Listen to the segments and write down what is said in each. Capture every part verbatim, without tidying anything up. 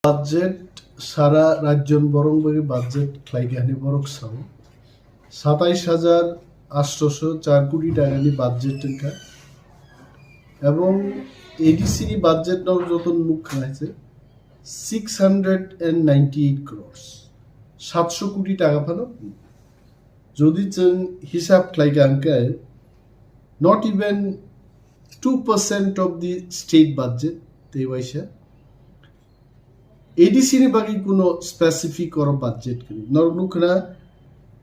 Budget sara rajyon borok bagwi budget khlaikha hinwi borok sao. Satais hajar atsho char koti takani budget wngkha. Ebong A D C ni budget no joto nukha hai se six hundred and ninety eight crores. Satsho koti taka phano. Jodi chwng hisab khlaikha hwnkhe, not even two percent of the state budget, tei waisa. A D C ni bagwi kuno specific oro budget kwrwi. Norok nukha na,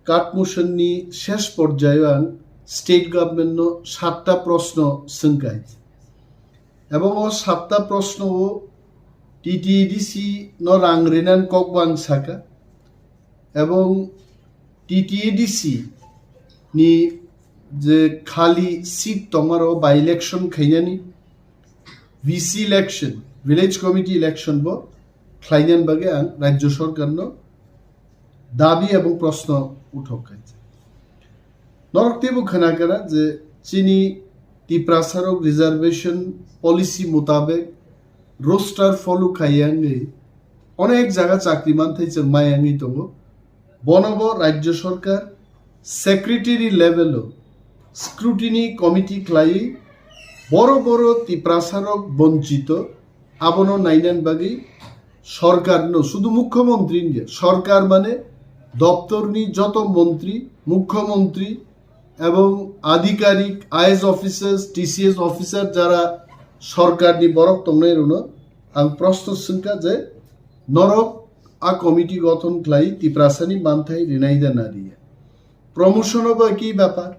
Katmuson ni shesh porjayo ang state government no satta proshno swngkha. Ebong o satta proshno o T T A D C no rang rinan kok bo ang saka. Ebong T T A D C ni je khali seat tongmaro by election khainani, V C election, village committee election bo khlainani bagwi ang rajyo sorkar no dabi ebong proshno uthok khai. Norok teibo khna kha na je chini Tiprasarok reservation policy mutabek roster follow khai yangwi onek jaga chakri manthai chwng mai yangwi tongo. Bono bo rajyo sorkar secretary level o scrutiny committee khlaiwi boro boro Tiprasarok bonchito abono nainani bagwi sorkar no, sudu mukhyamantri hwnkhe sorkar mane doptor ni joto montri, mukhyamantri ebong adhikarik, I A S officers, T C S officer jara sorkar ni borok tongnai rokno ang proshno swngkha je norok a committee gothon khlai Tiprasa ni manthai rinai da na riya. Promotion o bo ki bepar,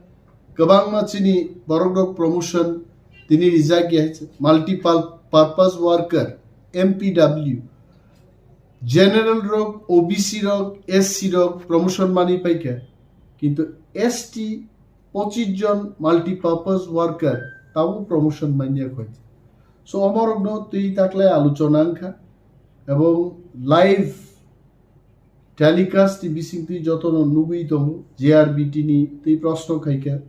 kwbangma chini borok rok promotion tini rijak ya, multi purpose worker, M P W, general rok, O B C rok, S C rok promotion mani paikha, kintu S T pochis jon multi purpose worker tabo promotion manya khoi. So omorokno twi taklai aluchona wngkha ebong live telecast ni bisingtwi jotono nugwi tongo, J R B T ni twi proshno khaikha,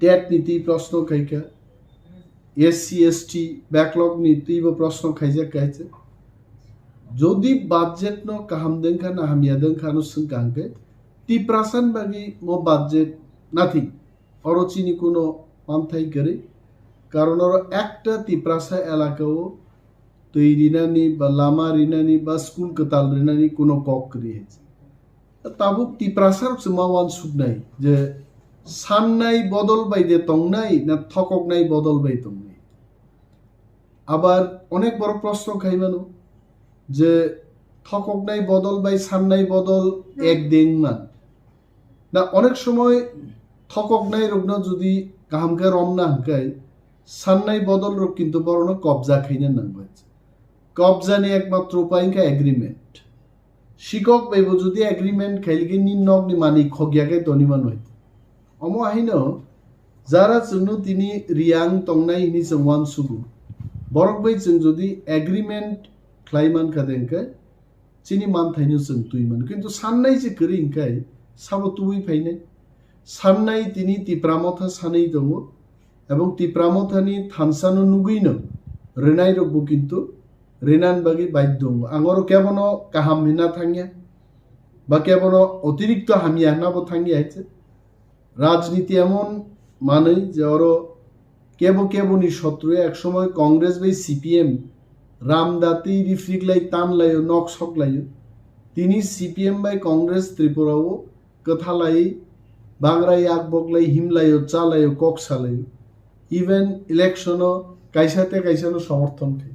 tet ni twi proshno khaikha, S C S T backlog ni twibo proshno khaijak kaisa. Jodi budget no kaham dengkha na hamya dengkha no swngkha hwnkhe Tiprasa ni bagwi mo budget nothing. Oro chini kuno manthai kwrwi. Karon oro ekta Tiprasa elaka o twi rinani ba lama rinani ba school kwtal rinani kuno kok kwrwi hai. Tabuk Tiprasa rok se ma uansuknai je sannai bodol bai de tongnai na thokoknai bodol bai tongnai. Abar onek borok proshno khai mano je thokoknai bodol bai sannai bodol ek deng man. Na onek somoy thokoknai rokno jodi kaham khe romna hwnkhe sannai bodol rok kintu borokno kobja khaina nangbai. Kobja ni ekmatro upai wngkha agreement. Sikok bai bo jodi agreement khailike ni nok ni mani khokya khe toni manoi. Omo haino jara chwngno tini riyang tongnai hini chwng uansugo. Borok bai chwng jodi agreement khlai mankha de hwnkhe chini manthaino chwng twi mano. Kintu sannai se kwrwi hwnkhe sabo tubui phainai. Sannai tini Tipra Motha sanwi tongo. Ebong Tipra Mothani thansa no nugwi no rwnai rok bo kintu rinan bagwi baidhyo wngo. Ang oro kebono kaham hina thangya ba kebono otirikto hamya hina bo thangya hai se. Rajniti emon manwi je oro kebo keboni sotru, ek somoy Congress bai C P M ramda twi rifriklai tanlaio, nok soklaio. Tini C P M bai Congress Tripura o kwthalai, bagrai yakboklai, himlaio, chalaio, kok salaio. Even election o kaisa te kaisa no somorthon khai.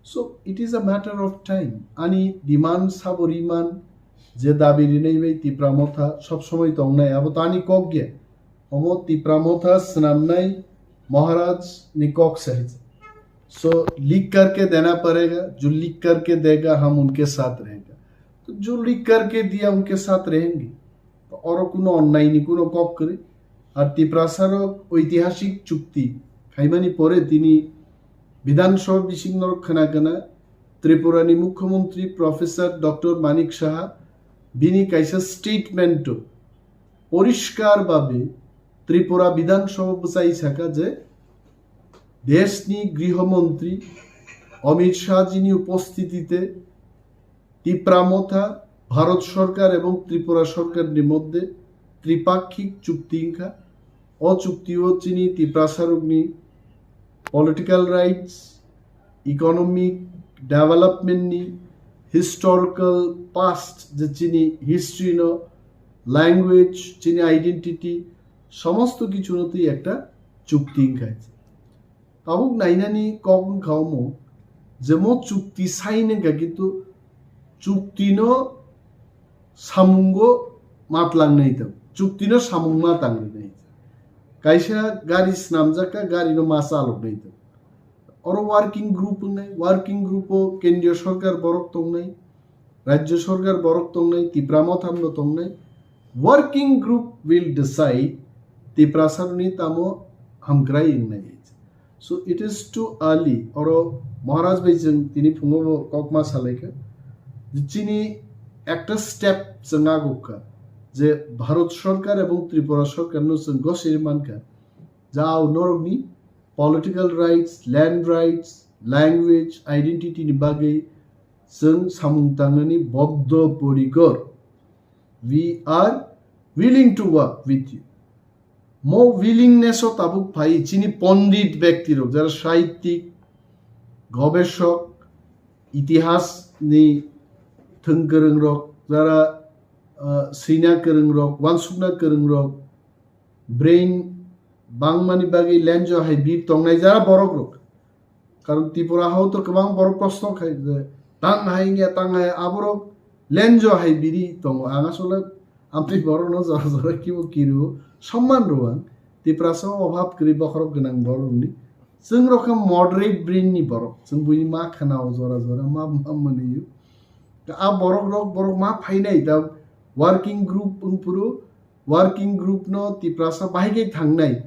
So it is a matter of time. Ani demand sabo riman je dabi rinai bai Tipra Motha sob somoi tongnai, abo to ani kok ge. Omo Tipra Motha swnamnai Maharaj ni kok se hai. So लिख करके देना पड़ेगा, जो लिख करके देगा हम उनके साथ रहेंगे। तो जो लिख करके दिया उनके साथ रहेंगे। Oro kuno onnai ni kuno kok kwrwi. Ar Tiprasa rok oitihasik chukti khaimani pore tini Bidhan Sabha bising norok khna khna Tripura ni Mukhyamantri Professor Doctor Manik Saha bini kaisa statement o poriskar babe Tripura Bidhan Sabha bwchai saka je deshni griho montri Amit শাহজিনি উপস্থিতিতে তিপ্রা মথা ভারত সরকার এবং ত্রিপুরা সরকারনি মধ্যে ত্রিপাক্ষিক চুক্তি ইংখা। অ চুক্তিও চিনি তিপ্রাসারুকনি political rights, economic development ni, historical past, je chini history no, language, chini identity, সমস্ত কিছু নতুই একটা চুক্তি ইংখাইছে। Tabuk nainani kok wngkha omo je mo chukti sign wngkha, kintu chukti no samungo matlangnai tong, chukti no samung ma tangrinai. Kaisa gari snamjak kha, gari no ma chaloknai tong. Oro working group wngnai, working group o kendriya sorkar borok tongnai, rajya sorkar borok tongnai, Tipra Motham no tongnai. Working group will decide Tiprasarni tamo hamkrai wngnai. So it is too early. Oro Maharaj bai chwng tini phungo bo kokma salaikha. Chini ekta step chwng agukha je Bharat sorkar ebong Tripura sorkar no chwng gosiri mankha. Jao norokni political rights, land rights, language, identity ni bagwi chwng samung tangnani boddo porikor. We are willing to work with you. Mo willingness o tabuk phai chini pondit bekti rok, jara sahittik, gobeshok, itihas ni thwng kwrwng rok, jara, ah, swina kwrwng rok, wansukna kwrwng rok, brain bangmani bagwi lenjo hai bir tongnai jara borok rok. Karon Tripura hao to kwbang borok proshno khai je, tang hai wngya, tang hai, aborok lenjo hai biri tongo. Ang asole amtwi borokno jora jora kibo kirio, somman rwo ang. Tiprasa obhab kwrwi bokhorok gwnang borokni. Chwng rok khe moderate brain ni borok. Chwng buini ma khwnao jora jora, ma, ma mwnwio. A borok rok, borok ma phainai da working group wngphuru, working group no Tiprasa bahai khe thangnai.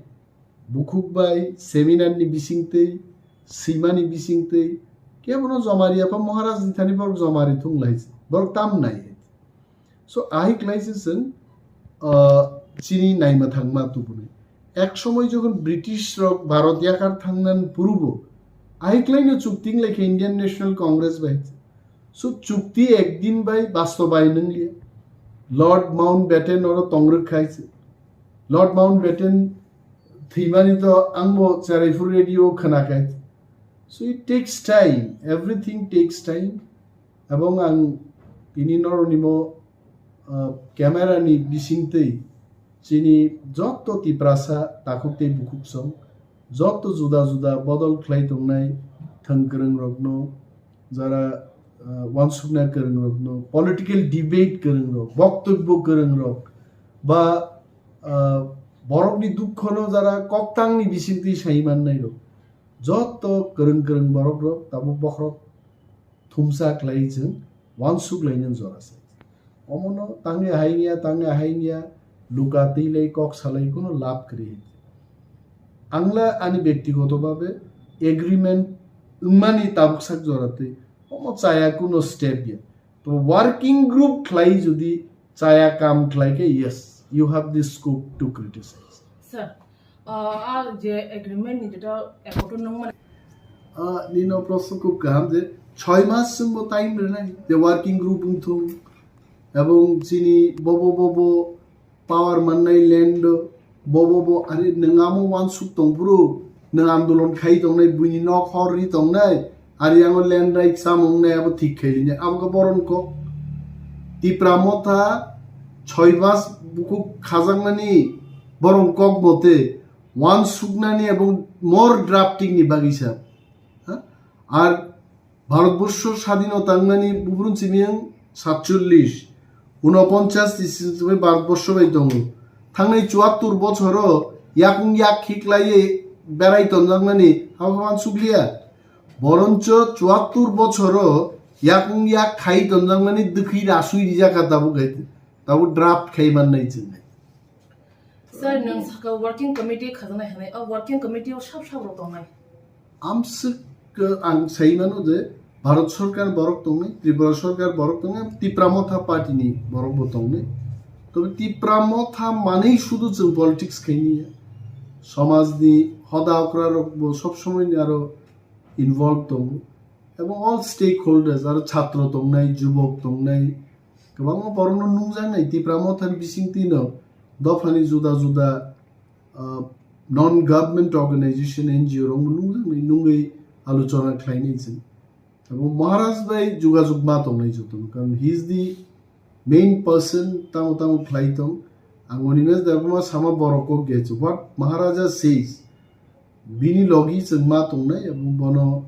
Bukhuk bai seminar ni bisingtwi, swimani bisingtwi, kebono jomari apha Maharaj ni thani borok jomari thung lai, borok tam nai. So, ahik lai se chwng, ah, chini naima thangma tubunai. Ek somoi jokhon British rok Bharat yakar thangnan purubo, ahik lai no chukti wng lai khe Indian National Congress bai. So, chukti ekdin bai bastobayon wng liya. Lord Mountbatten oro tong rwk khai se. Lord Mountbatten thwimani to angbo Cheraipur radio khwna khai. So, it takes time. Everything takes time. Ebong ang tini noroni mo, ah, camera ni bisingtwi chini jotto Tiprasa takhuk tei bukhuk song, jotto juda juda bodol khlai tongnai thwng kwrwng rokno, jara, ah, wansukna kwrwng rokno, political debate kwrwng rok, boktobbo kwrwng rok, ba, ah, borokni dukhono jara koktangni bisingtwi sai mannai rok, jotto kwrwng kwrwng borok rok tabuk bokhorok thumsa khlai chwng wansuk lainani jora se. Omono tangwi hai wngya, tangwi hai wngya, luka twi lai kok salai kuno lab kwrwi. Angla ani bektigoto babe agreement wngmani tabuk sak jora twi omo chaya kuno step ya. To working group khlai jodi chaya kam khlai khe, yes, you have the scope to criticize. Sir, ah, ah, je agreement ni jeta accord nung mane. Ah, nino proshno khub kaham je choi mas chwngbo time rwnai je working group wngthung ebong chini bobo bobo power mannai land o, bobo bo, are nwng amo wansuk tongphuru, nwng andolon khai tongnai, buini nok hor ri tongnai, are yango land right chamung nai abo thik khai rinai, abo khe boron kok. Tipra Motha choi mas bukhuk khajaknani boron kok mote wansuknani ebong more drafting ni bagwi sa. Ha? Ar Bharatborsho sadhino tangmani bubrun chimiyang satchollish, unoponchas ni simi Bharatborsho bai tongo. Thangnai chuattur bochoro yakung yak khiklaiye berai tonjakmani abo wansukliya. Boroncho chuattur bochoro yakung yak khai tonjakmani dwkhwi rasui rijak kha tabuk hai, tabuk draft khai mannai chwngnai. Sir, nwng saka working committee khajaknai hwnwi, o working committee o sab sab rok tongnai? Amswk, uh, ang sai mano je Bharat Sarkar borok tongnai, Tripura Sarkar borok tongnai, Tipra Motha Party ni borok bo tongnai. Tobe Tipra Motha manwi sudu chwng politics khaini ya. Somaj ni hoda okra rok bo sob somoi ni aro involve tongo. Ebong all stakeholders, aro chhatro tongnai, jubok tongnai, kwbangma borokno nungjaknai Tipra Mothani bisingtwino dophani juda juda, ah, non government organization, N G O rokno nungjaknai, nungwi alochona khlainai chwng. Ebong Maharaj bai jugajug ma tongnai jotono, karon he is the main person, tamo tamo khlai tong. Ang Animesh Debbarma sama borok kok gechu, what Maharaja says, bini logi chwng ma tongnai, ebong bono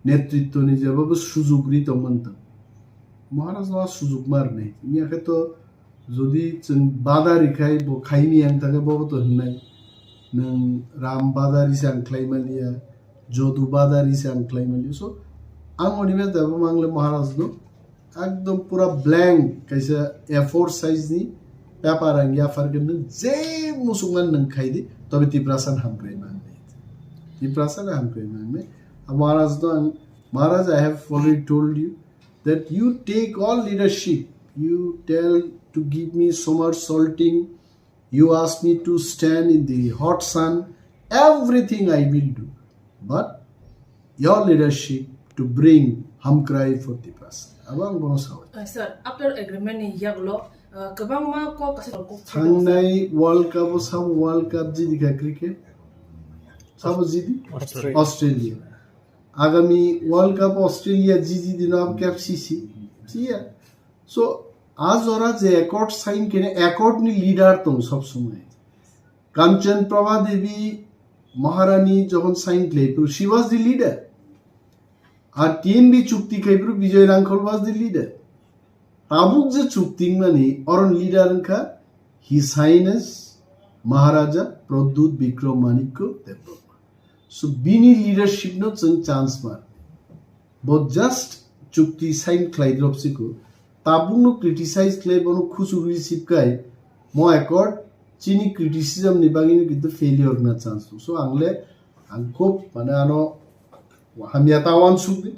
netritwni jeba bo sujuk ri tongmani tong. Maharaj no sujuk ma rwnai. Wngya khe to jodi chwng bada rikhai bo khaini ang thangkhe bobo to hwnai. Nwng Ram bada risa ang khlai maliya, Jodu bada risa ang khlai maliya. So, ang Animesh Debbarma ang le Maharaj no ekdom pura blank kaisa A four size ni paper ang yaphar khe nwng je musukmani nwng khai di, tobe Tiprasa ni hamkrai mangnai. Tiprasa ni hamkrai mangnai. Maharaj no ang, Maharaj, I have already told you that you take all leadership. You tell to give me somersaulting. You ask me to stand in the hot sun. Everything I will do. But your leadership to bring Hamkrai for Tiprasa. Abo ang bono sao. Uh, sir, after agreement ni yaglo, uh, kwbangma kok kasa kok thangnai World Cup o sabo World Cup jidi kha cricket. Sabo jidi? Australia. Australia. Agami World Cup Australia jidi dino abo kep sisi. Siya. So, a jora je accord sign kene accord ni leader tong sob somoi. Kanchan Prabha Devi Maharani jokhon sign khlai phuru, she was the leader. Ar T N B chukti khai phuru Bijoy Rangkhol was the leader. Tabuk je chukti mani oron leader wngkha His Highness Maharaja Pradyut Bikram Manikya Debbarma. So bini leadership no chwng chance mar. Bo just chukti sign khlai drop siko. Tabuk no criticize khlai bono khusu receive kai. Mo accord chini criticism ni bagwi no kintu failure na chance. So ang le ang khub mane ano hamya ta wansuk di.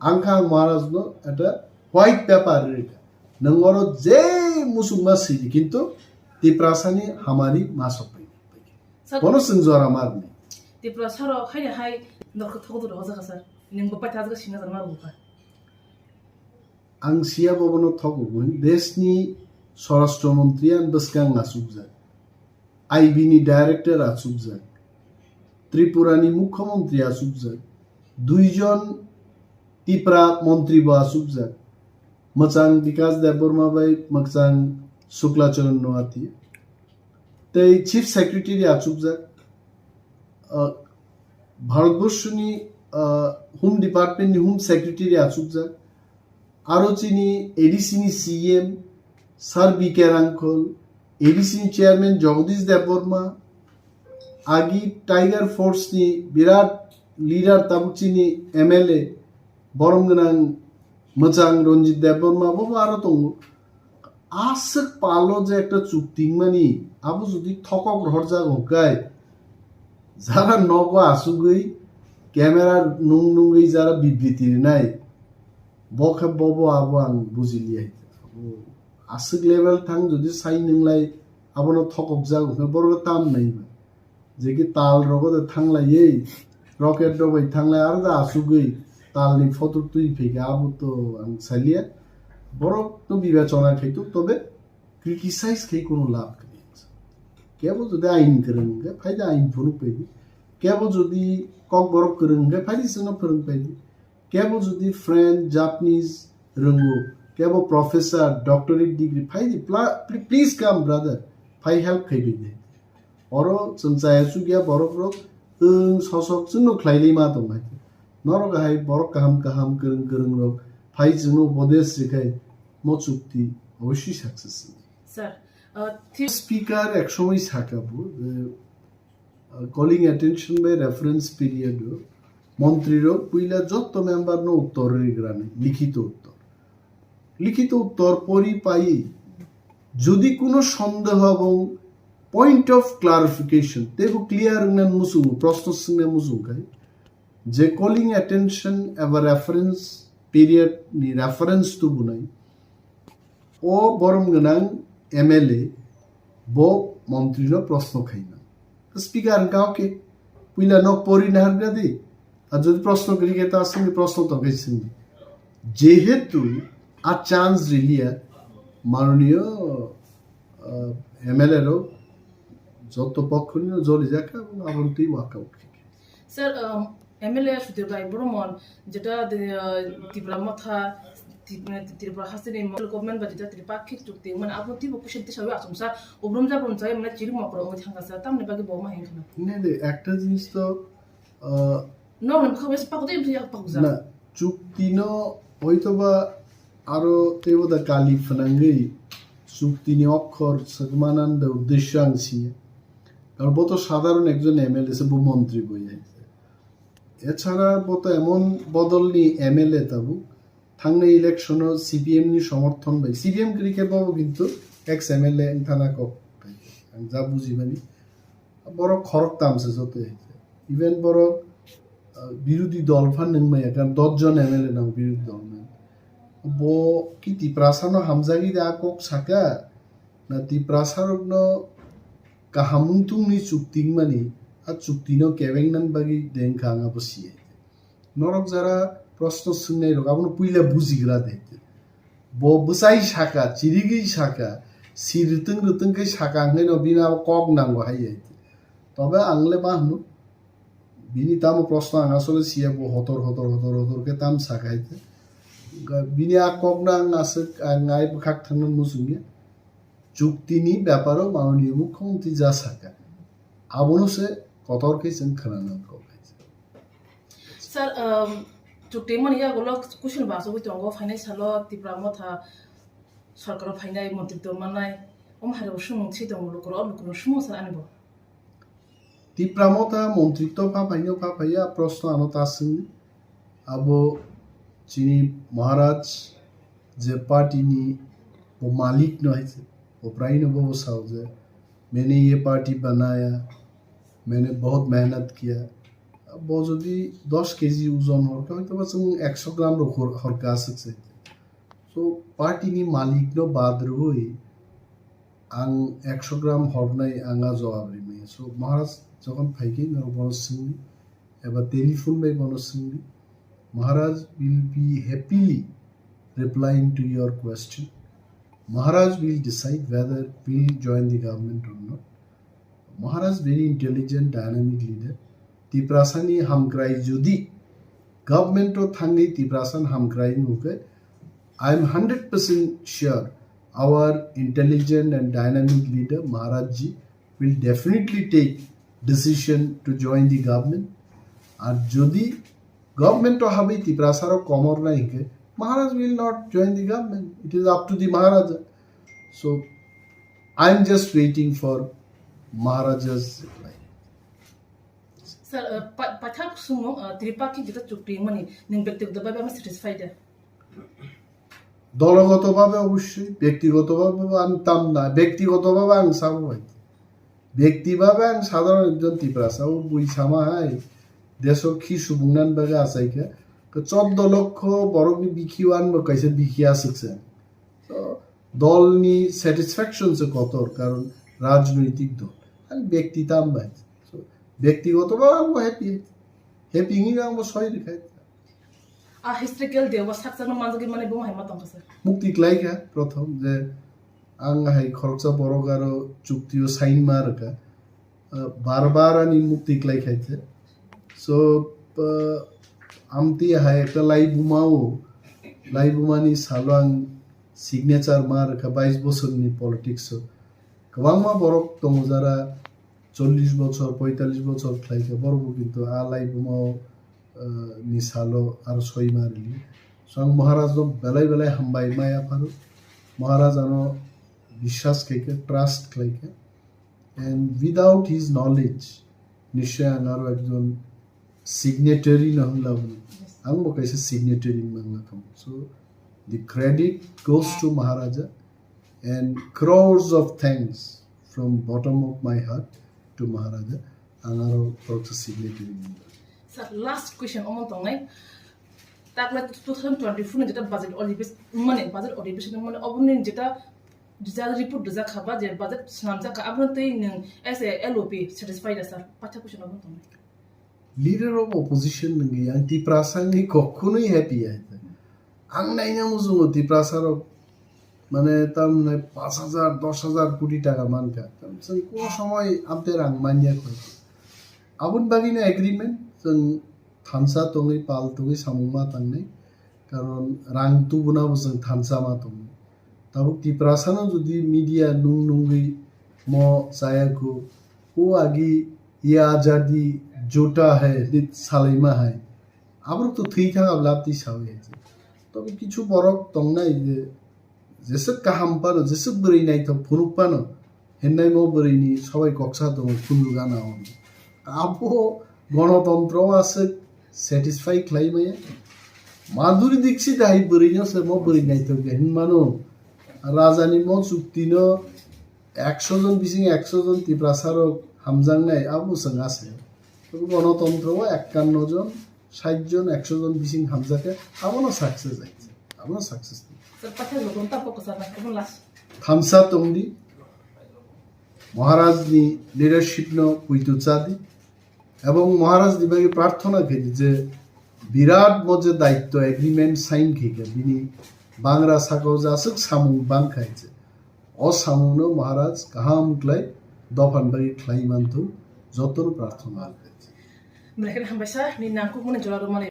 Ang kha ang Maharaj no eta white paper rika. Nwng oro je musuk ma sidi kintu Tiprasa ni hamari ma sok pai. Sir, bono chwng jora mar ni. Tiprasa rok hai hai norok thok duro hoja ka sir. Ning bo paitha jaka singa jara mar bo ka. Ang siya bobono thok bo desni Swarashtra Mantri ang bwskang asukjak. I B ni director asukjak, Tripura ni Mukhyamantri asukjak, duijon Tipra Mantri bo asukjak, mwchang Bikas Debbarma bai mwchang Sukla Charan Noatia, tei Chief Secretary asukjak, uh, Bharatborsho ni, uh, Home Department ni Home Secretary asukjak, aro chini A D C ni C M Sir B K Rangkhol, A D C ni Chairman Jagadish Debbarma, agi Tiger Force ni birat leader tabuk chini M L A borom gwnang mwchang Ranjit Debbarma bo aro tongo. Aswk palo je ekta chukti mani abo jodi thokok rohorjak hwnkhe jara nogo asugwi camera nung nungwi jara bibriti rinai. Bo khe bobo abo ang bujiliya. Aswk level thang jodi sai nunglai abono thokokjak hwnkhe borok tam naiba. Je ki tal rogo de thanglaiwi rocket rok bai thanglai aro da asugwi talni photo twi phaikha abo to ang saliya. Borok no bibechona khaituk tobe criticize khai kono lab kwrwi. Kebo jodi ain kwrwng hwnkhe phaidi ain phunuk phaidi. Kebo jodi kokborok kwrwng hwnkhe phaidi chwngno phwrwng phaidi. Kebo jodi French, Japanese rwngo, kebo professor, doctorate degree, phaidi, pla-, pl-, please come, brother, phai help khai bini. Oro chwng chaya chukya borok rok, wng sosok chwngno khlailai ma tongnai. Norok hai borok kaham kaham kwrwng kwrwng rok phai chwngno upodesh rikhai mo chukti oboswi success. Sir, uh, thi- Speaker ek somoi saka bo, je, uh, calling attention bai reference period o montri rok puila jotto member no uttor rigrani likhito uttor. Likhito uttor pori pai jodi kuno sondeho ebong point of clarification teibo clear wngna muchungo, proshno swngna muchung khai je calling attention eba reference period ni reference tubunai o borom gwnang M L A bo montri no proshno khaina. Speaker wngkha, okay, puila nok pori naharna di, Ar jodi proshno kwrwi khe ta swngdi, proshno tong khe swngdi. Jehetu a chance riliya manoniyo, ah, M L A rok joto pokkhonino joli jakha, aboni twi waka ukhi. Sir, um, M L A Sudhir Rai Barman, jeta, uh, Tipra Motha, Tip-, Tripura hasteni local government ba jeta Tripakhik chukti, mane abo tibo kuchen tisawi achomsa, obrum jabrum chai, mane chiri mokro oi thangkha sir, tamni bagwi bo ma hengkhana. Ne de, ekta jinis to, uh, No, no, bwkha bai se pakutwi wngtwi yak pakjak. Na, chukti no hoitoba aro teibo da kali phnangwi chukti ni okhor swkmanan da uddesho ang si. Karon bo to sadharon ekjon M L A se, bo montri bo ya. Echara bo to emon bodol ni M L A tabuk. Thangnai election o C P M ni somorthon bai. C P M kwrwi khe bo kintu ex M L A wngthana kok. Ang ja bujimani. Borok khoroktam se joto hai khe. Even borok, ah, birodhi dol phan nung maya, karon dos jon M L A nang birodhi dol nang. Bo ki Tiprasa no hamjagwi da kok saka? Na Tiprasa rok no kaham wngthung ni chukti wngmani, a chukti no kebeng nan bagwi deng kha ang abo si hai khe. Norok jara proshno swngnairok abono puila bujigra de. Bo bwsai saka, chirigwi saka, si rwtwng rwtwng khe saka hwnkheno bini abo kok nango hai ya. Tobe ang le ma hwno, bini tamo proshno ang asole siya, bo hotor hotor hotor hotor khe tam saka hai. Bini a kok no ang aswk, ang ai bwkhak thangna muchungya. Chuktini beparo manoniyo mukhyamantri ja saka. Abono se kotor khe chwng khwnanani kok hai. Sir, um, chukti mani yagulo kuching ba asugwi tongo, phainai salo Tipra Motha sorkaro phainai, montritw mannai, omo hairebo swngmung thwi tongo lukurok, lukurok swngmung sir ani bo. Tipra Motha montritw pha phaino pha phaiya, proshno ano ta swngni. Abo chini Maharaj je party ni bo malik no hai se, bo prai no bo sao je, "Maine ye party banaya, maine bahut mehnat kiya." Bo jodi dos K G ojon hor kha, hoyto ba chwng ekso gram rok hor, hor kha aswk se. So, party ni malik no bad rwui ang ekso gram hornai ang a jawab rimaya. So, Maharaj jokhon phaikhe norok bono swngdi, eba telephone bai bono swngdi, Maharaj will be happily replying to your question. Maharaj will decide whether will join the government or not. Maharaj very intelligent, dynamic leader. Tiprasani hamkrai jodi government o thangwi Tiprasan hamkrai nukhe, I am hundred percent sure our intelligent and dynamic leader Maharaj ji will definitely take decision to join the government. Ar jodi government o habwi Tiprasa rok komor nai hinkhe, Maharaj will not join the government. It is up to the Maharaja. So I am just waiting for Maharaja's reply. Sir, uh, pa-, paithak sumung, uh, Tripakhik jeta chukti mani, ning bektigoto bhabe ama satisfied da? Dologoto bhabe obossoi, bektigoto bhabe bo ang tam na, bektigoto bhabe ang sabo bai. Bekti bhabe ang sadharon ekjon Tiprasa, o bui sama hai, deso khi subung nan bagwi achai kha. Ko choddo lokho borokni bikhi o ang bo kaisa bikhi aswk se. So, dolni satisfaction se kotor, karon rajnoitik dol. Ang bekti tam bai. So, bektigoto bhabe ang bo happy. Happy wngwi ang bo soi rikha. A historical day o sakchangno manjagwi mani bo hai ma tongkha sir. Mukti klai kha prothom je ang hai khoroksa borok aro chukti o sign ma rwkha. Ah, bar bar ani mukti klai khai khe. So, ah, amtwi hai ekta laibuma o, laibuma ni salo ang signature ma rwkha bais bosorni politics o. Kwbangma borok tongo jara chollish bochor, poitallish bochor khlai kha, borok bo kintu a laibuma o, ah, ni salo aro soi ma rili. So ang Maharaj no belai belai hambai maya pharo. Maharaj ano biswas khai kha, trust khlai kha. And without his knowledge, nishoi ang aro ekjon signatory no hwnla bo. Yes. Ang bo kaisa signatory wngna wngla kamo. So the credit goes to Maharaja and crores of thanks from bottom of my heart to Maharaja. Ang aro khoroksa signatory wngna. Sir, last question omo tongnai. Takle two thousand twenty-four ni jeta budget odhibes-, mane budget odhibes mane oboni jeta result report rijak kha ba je budget swnamjak kha, aboni twi nwng as a L O P satisfied da sir? Paitha question obo tong. Leader of opposition nungwi ang Tiprasa wngwi kokkunwi happy ya. Ang naina muchungo Tiprasa rok mane tamne pash hajar, dosh hajar koti taka mankha. Tam chwng kunu somoi amte rang manya khoi. Aboni bagwino agreement chwng thansa tongwi pal tongwi samung ma tangnai. Karon rang tubuna bo chwng thansa ma tongo. Tabuk Tiprasano jodi media nung nungwi mo chaya kho, o agi ye azadi jhota hai, dit salaima hai. Aborok to thwi thang abla abdi sawi hai. Tobe kichu borok tongnai je, jeswk kaham pano, jeswk bwrwi naithok phunuk pano, hinnai mo bwrwini sobai koksa tongo, khunju gana ono. Abo gonotontro o aswk satisfy khlai maya. Madhuri Dixit hai bwrwino se mo bwrwi naithok ya hinmano. Rajani mo chuktino ekso jon bising ekso jon Tiprasa rok hamjaknai abo chwng ase. Tei gonotontro o ekkanno jon, sait jon, ekso jon bising hamjakhe abono success hai. Abono success. Sir, pathai rok ta pokok sana, kamu last. Thansa tongdi, Maharaj ni leadership no puitu chadi, ebong Maharaj ni bagwi prarthana khaidi je birat mo je daitto agreement sign khaikha bini bangra sakao jaswk samung bangkha je o samung no Maharaj kaham khlai dophan bagwi khlai manthung jotono prarthana khaidi. Belai kheno hambai sir, ni nangkukmani jora rwmani.